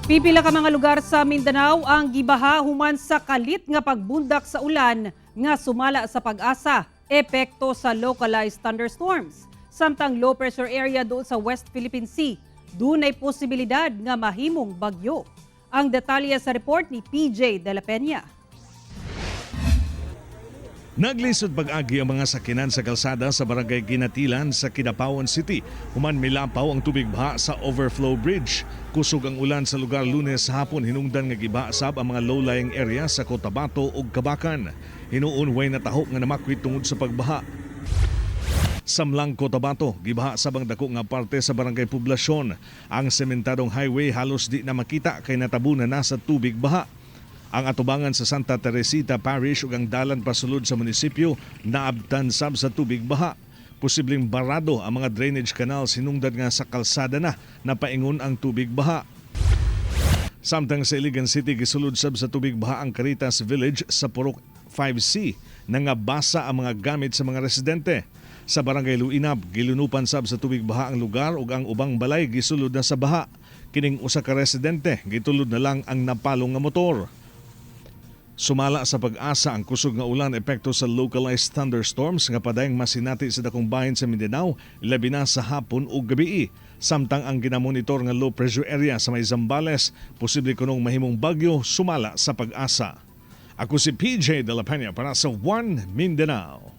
Pipila ka mga lugar sa Mindanao ang gibaha human sa kalit nga pagbundak sa ulan nga sumala sa Pag-asa, epekto sa localized thunderstorms. Samtang low pressure area duol sa West Philippine Sea, dunay posibilidad nga mahimong bagyo. Ang detalye sa report ni PJ De La Peña. Naglisod pag-agi ang mga sakinan sa kalsada sa Barangay Ginatilan sa Kidapawan City. Human milapaw ang tubig baha sa overflow bridge. Kusog ang ulan sa lugar Lunes sa hapon, hinungdan nga gibaha sab ang mga low-lying area sa Cotabato ug Kabacan. Hinuon way nataho nga namakwit tungod sa pagbaha. Samlang Cotabato, gibaha sab ang dako nga parte sa Barangay Poblasyon. Ang sementadong highway halos di na makita kay natabunan na sa tubig baha. Ang atubangan sa Santa Teresita Parish ug ang dalan pasulod sa munisipyo naabtan sab sa tubig baha. Posibleng barado ang mga drainage canal, hinungdan nga sa kalsada na napaingon ang tubig baha. Samtang sa Iligan City, gisulod sab sa tubig baha ang Caritas Village sa Purok 5C, nangabasa ang mga gamit sa mga residente. Sa Barangay Luinab, gilunupan sab sa tubig baha ang lugar ug ang ubang balay gisulod na sa baha. Kining usa ka residente, gitulod na lang ang napalong nga motor. Sumala sa Pag-asa, ang kusog nga ulan epekto sa localized thunderstorms nga padayong masinati sa dakong bahin sa Mindanao, labi na sa hapon ug gabii. Samtang ang ginamonitor nga low pressure area sa may Zambales, posible kunong mahimong bagyo, sumala sa Pag-asa. Ako si PJ De La Peña para sa One Mindanao.